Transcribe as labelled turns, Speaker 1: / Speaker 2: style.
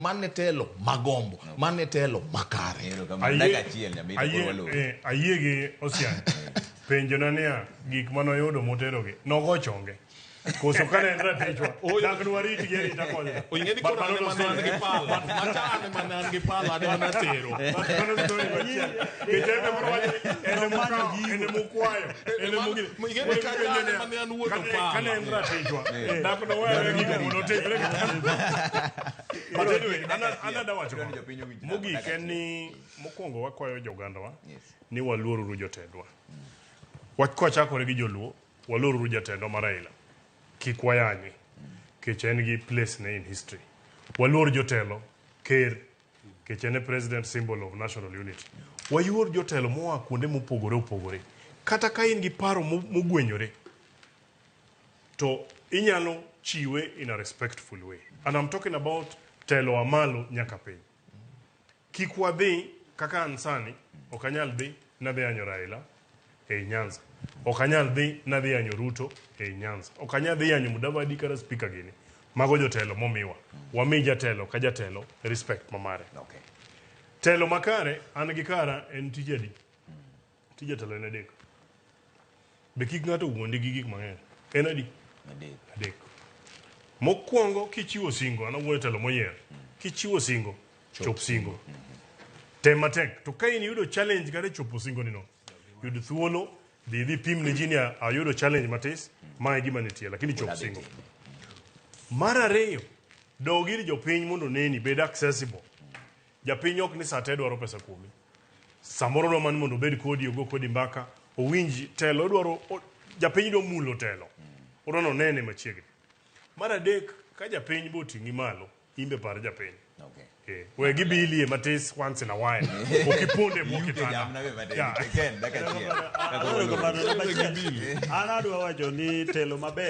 Speaker 1: Mane telo magombo, mane telo makare.
Speaker 2: Erokamano. Dakika achiel Nyamita koro waluwo.
Speaker 3: Ayie gi Osiany. Penjona niya, gik mane oyudo moterogi, nogo chonge. Koso kane en ratichwa, dak nwarit gi arita kocha.
Speaker 4: Ing'e ni
Speaker 3: But
Speaker 4: koro an
Speaker 3: mano
Speaker 4: ema ne an gi pala. Macha an ema ne an gi pala, an ema natero.
Speaker 3: But mano story machielo. Nikech en ema wacho ni en ema okawo, en ema okwayo, en ema ogine.
Speaker 4: Ing'e ni kacha an ema ne an wuon
Speaker 3: Kane
Speaker 4: pala.
Speaker 3: en ratichwa, dak nowere gi gigo notimre. But anyway, an adwa wacho
Speaker 2: Adwa ni
Speaker 3: kama.
Speaker 2: jopiny owinj nang'o,
Speaker 3: Mogik
Speaker 2: dakika
Speaker 3: en ni mokwongo wakwayo jogandawa
Speaker 2: Yes.
Speaker 3: ni waluoruru jotendwa. Wach kwachakore gi joluo, waluoruru jatendwa ma Raila. Kik wayanye. Kech en gi place ne in history. Waluor jotelo, ker, kech en e president symbol of national unity. Wayuor jotelo moa kuonde mopogore opogore. Kata ka in gi paro mogwenyore, to inyalo chiwe in a respectful way. And I'm talking about telo amalo nyaka piny. Kik wadhi kaka an sani, ok anyal dhi nadhi yanyo Raila ei Nyanza. Ok anyal dhi nadhi yanyo Ruto ei Nyanza. Ok anyal dhi yanyo Mudavadi kata speaker gini. Mago jotelo momiwa. Wami jatelo ka jatelo respect mamare.
Speaker 2: Okay.
Speaker 3: Telo makare an gi kara en tij adi? Tij jatelo en adek. Be kik ng'ato wuondi gi gik mang'eny. En adi?
Speaker 2: Adek.
Speaker 3: Adek. Mokwongo kichiwo singo, an awuoyo telo moyier. Kichiwo singo, chop singo. Tem matek. To ka in iyudo challenge kata e chopo singo ni no, yud thuolo, dhi idhi pim ne ji ni ayudo challenge matis, ma e gima nitie, lakini chop singo. Mar ariyo, dog ir jopiny mondo oneni, bed accessible. Japiny ok ni saa te dwaro pesa kuomi. Samoro odwa mana mondo obed kodi, ogo kodi mbaka, owinj telo, odwaro, japiny dwa mulo telo. Odwa ni onene machiegni. Mar adek, ka japiny be oting'i malo, in be par japiny.
Speaker 2: Okay.
Speaker 3: We gibilie matis once in a while. Ok iponde e bwo
Speaker 2: Yuke
Speaker 3: kitanda.
Speaker 2: jamna be matin.
Speaker 3: Yeah.
Speaker 2: Ken, dakika achiel. Kaka waluwo.
Speaker 5: Erokamano. Namba achiel, an adwa wacho ni telo maber